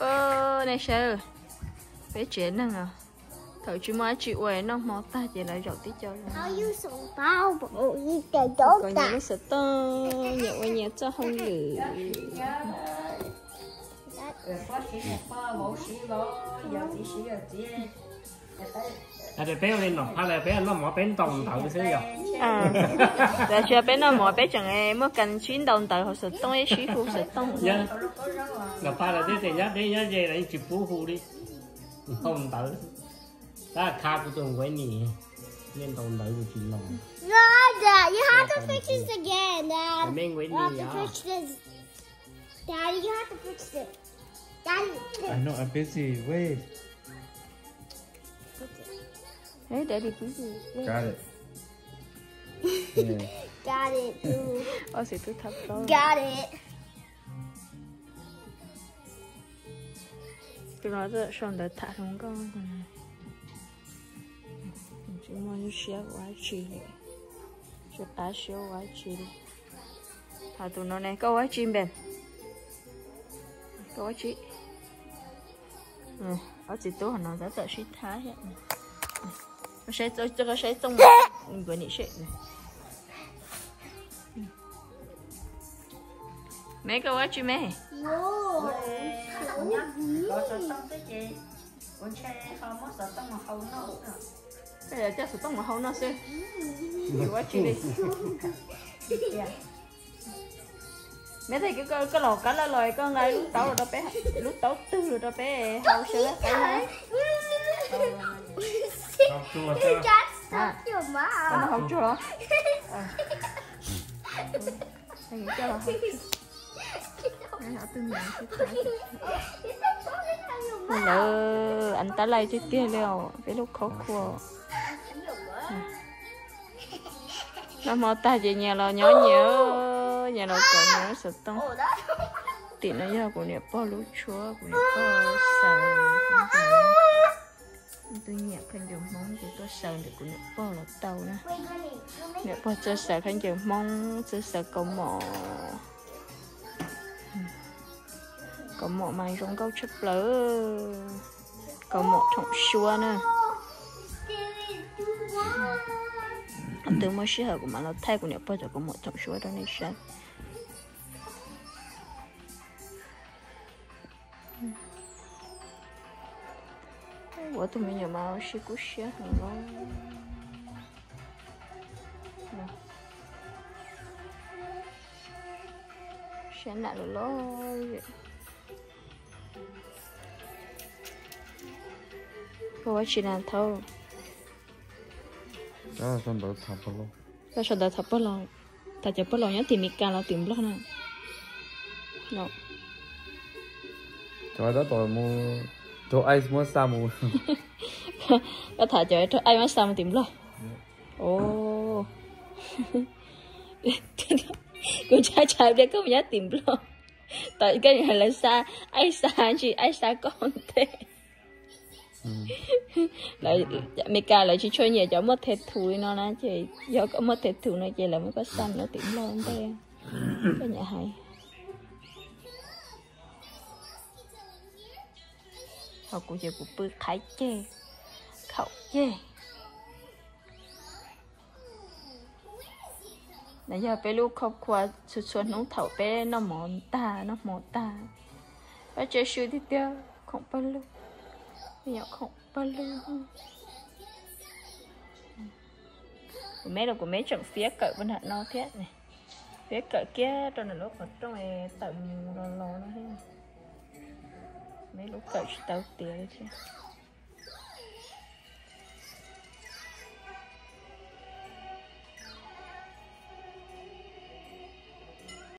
Nej saib, peb tsev neeg os, thaum tsis muaj dab tsi ua noj hmo tag ces lawv zaum tib co los. Kom nyias lub xov tooj, nyias ua nyias txoj hauj lwm. Peb li nom phaj lawm peb noj mov peb ntaus ntawv xwb yog. Tsis yog peb noj mov peb tseem muaj kas sib ntaus ntawv hauv xov tooj, ib sib hu xov tooj. Nom phaj lawm peb tias nyob deb nyob ze los yeej tsis pub hu li, ntaus ntawv. Tab kha kuv tus nkuav nis, nej ntaus ntawv tus tsis los. Me nkuav nis yog. Daddy, you have to fix it. Daddy, fix it. I know, I'm busy. Wait. Hey, Daddy, busy. Wait. Got it. Yeah. Got it, dude. Ua xwm tub thab plaub. Got it. Tus no txawm sau ntawv tham hluas nkauj. Tsis muaj lub siab ua dab tsi li, tsis qab siab ua dab tsi li. Ho tus no ne, koj ua dab tsi npe? Koj ua dab tsi? Ob txiv tub hov no tab tom sib thab thiab. Saib txooj, koj saib txooj nkuav nim seb. Me, koj ua dab tsi me? Koj yuav coj xov tooj mus hau noj xwb. Ua dab tsi li? Me, tag kis koj los qab laj los koj nqa lub taub rau peb, lub taub twg rau peb hau seb qaib na. Koj hau tsuag los? Lawv an tab laij tiag tiag li os, peb lub khaub khua. Noj hmo tag ces nyias los nyob nyias, nyias los kov nyias lub xov tooj. Tim no yog kuv niam pog lub tshuab, kuv niam pog xaws. Tus nyiam khaub ncaws Hmoob ces tuaj xaws ntawm kuv niam pog los tau na. Niam pog txawj xaws khaub ncaws Hmoob, txawj xaws kaus mom. Kaus mom mas zoo nkauj tshaj plaws. Kaus mom thoom suab na. Twb muaj sij hawm kuv mam los thaij kuv niam pog cov kaus mom thoom suab rau nej saib. Ua tus me nyuam mas ua si kub siab heev los. Siab nam loj loj. Koj ua tsi na Thaub? Koj sau ntawv tham pog los, tham cov pog laus nyob tim Meskas los tim Nplog na. Cov tab tom mus raug ice muab xa mus. Koj tham cov raug ice muab xa mus tim Nplog. Kuv ntshai ntshai pliag koj mus nyob tim Nplog, tom koj lawv xa ice, xa ntsis ice xa koj ntej. Meskas lawv tsis tshua nyiam cov muaj the thum li no na, ces yog koj muaj the thum no ces lawv muab koj xa mus nyob tim Nplog ntej. Koj nyiam hais. Ho kuv ces kuv pw qhaib ceg, khaum ceg. No yog peb lub khov khua txhua txhua hnub thaum peb noj mov tag noj hmo tag. Peb tsev swb tiag tiag, khoom pawg lug, me nyuam khoom pawg lug. Kuv me los kuv me tseem fiab kawm puag nram no thiab, fiab kawm kiag rau nram lub qhov rooj tawm mus los los no thiab. Me lub kawm tsis tau tiav li thiab.